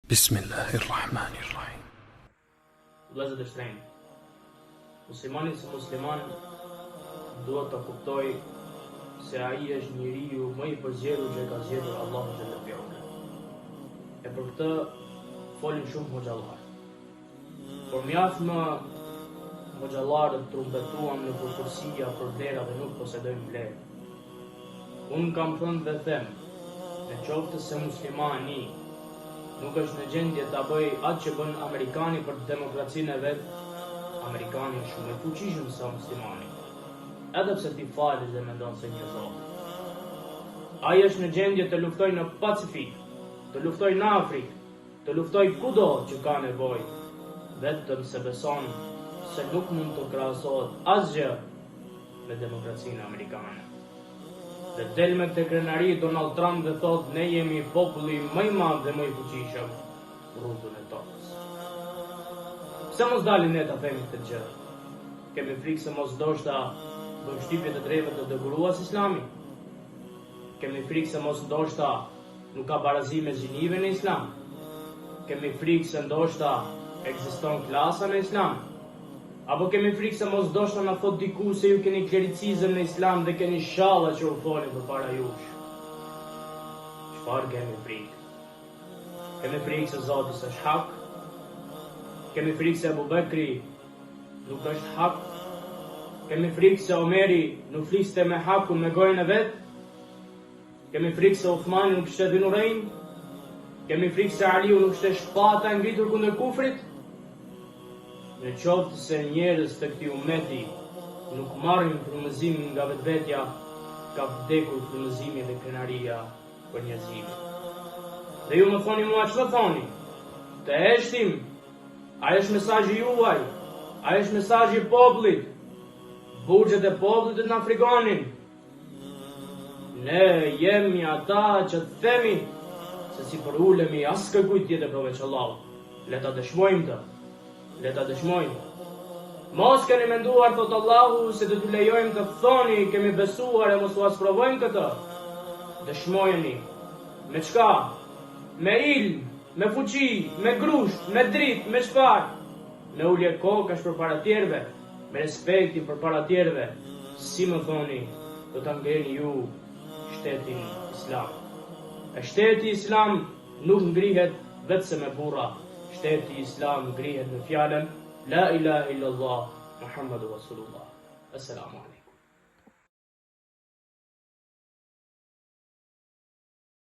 Bismillahirrahmanirrahim. Vëllezër të shtrenjtë, muslimani si musliman duhet ta kuptojë se ai është njeriu më i përzgjedhur që e ka zgjedhur Allahu xhelle fi ula. E për këtë folin shumë hoxhallarë. Por mjaft më hoxhallarët trumpetuan nëpër korsia për vlera dhe nuk posedojnë vlerë. Unë kam thënë dhe them, në qoftë se muslimani nuk është në gjendje ta bëjë atë që bën amerikani për demokracinë e vet, amerikani është shumë më i fuqishëm se sa muslimani, edhe pse ti falesh dhe mendon se njeh Zotin. Ai është në gjendje të luftojë në Pacifik, të luftojë në Afrikë, Të luftojë kudo që ka nevojë, vetëm se beson se nuk mund të krahasohet asgjë me demokracinë amerikane. Dhe del me këtë krenari Donald Trump dhe thotë ne jemi populli më i madh dhe më i fuqishëm rruzull e tokës. Pse mos dalim ne ta themi këtë gjë? Kemi frikë se mos ndoshta bën përshtypje të drejtëve të gruas islami? Kemi frikë se mos ndoshta nuk ka barazi mes gjinive në Islam. Kemi frikë se ndoshta ekziston klasa në Islam. Apo kemi frikë se mos ndoshta na thotë dikush se ju keni klericizëm në Islam dhe keni shalla që u folin përpara jush. Çfarë kemi frikë? Kemi frikë se Zoti s'është hak. Kemi frikë se Abu Bekri nuk është hak. Kemi frikë se Omeri nuk fliste me hakun me gojën e vet. Kemi frikë se Uthmani nuk ishte Dhunurejn. Kemi frikë se Aliu nuk ishte shpata e ngritur kundër kufrit. Në qoftë se njerëz të këtij ummeti nuk marrin frymëzim nga vetvetja, ka vdekur frymëzimi dhe krenaria për njerëzimin. Dhe ju më thoni mua ç'më thoni? Të heshtim? Ai është mesazhi juaj? Ai është mesazhi i popullit? Burgjet e popullit do të na frigonin. Ne jemi ata që të themi se s'i përulemi askërkujt tjetër përveç Allahut. Le ta dëshmojmë këtë. Le ta dëshmojmë. Mos keni menduar, thotë Allahu, se do t'ju lejojmë të thoni kemi besuar e mos ua sprovojmë këtë. Dëshmojeni. Me çka? Me ilm, me fuqi, me grusht, me dritë, me çfarë? Me ulje kokash përpara tjerëve, me respektin përpara tjerëve, si më thoni, do ta ngreni ju shtetin islam. E shteti islam nuk ngrihet veçse me burra, shteti islam ngrihet me fjalën La ilahe illallah Muhammedur Rasulullah. Esselamu alejkum.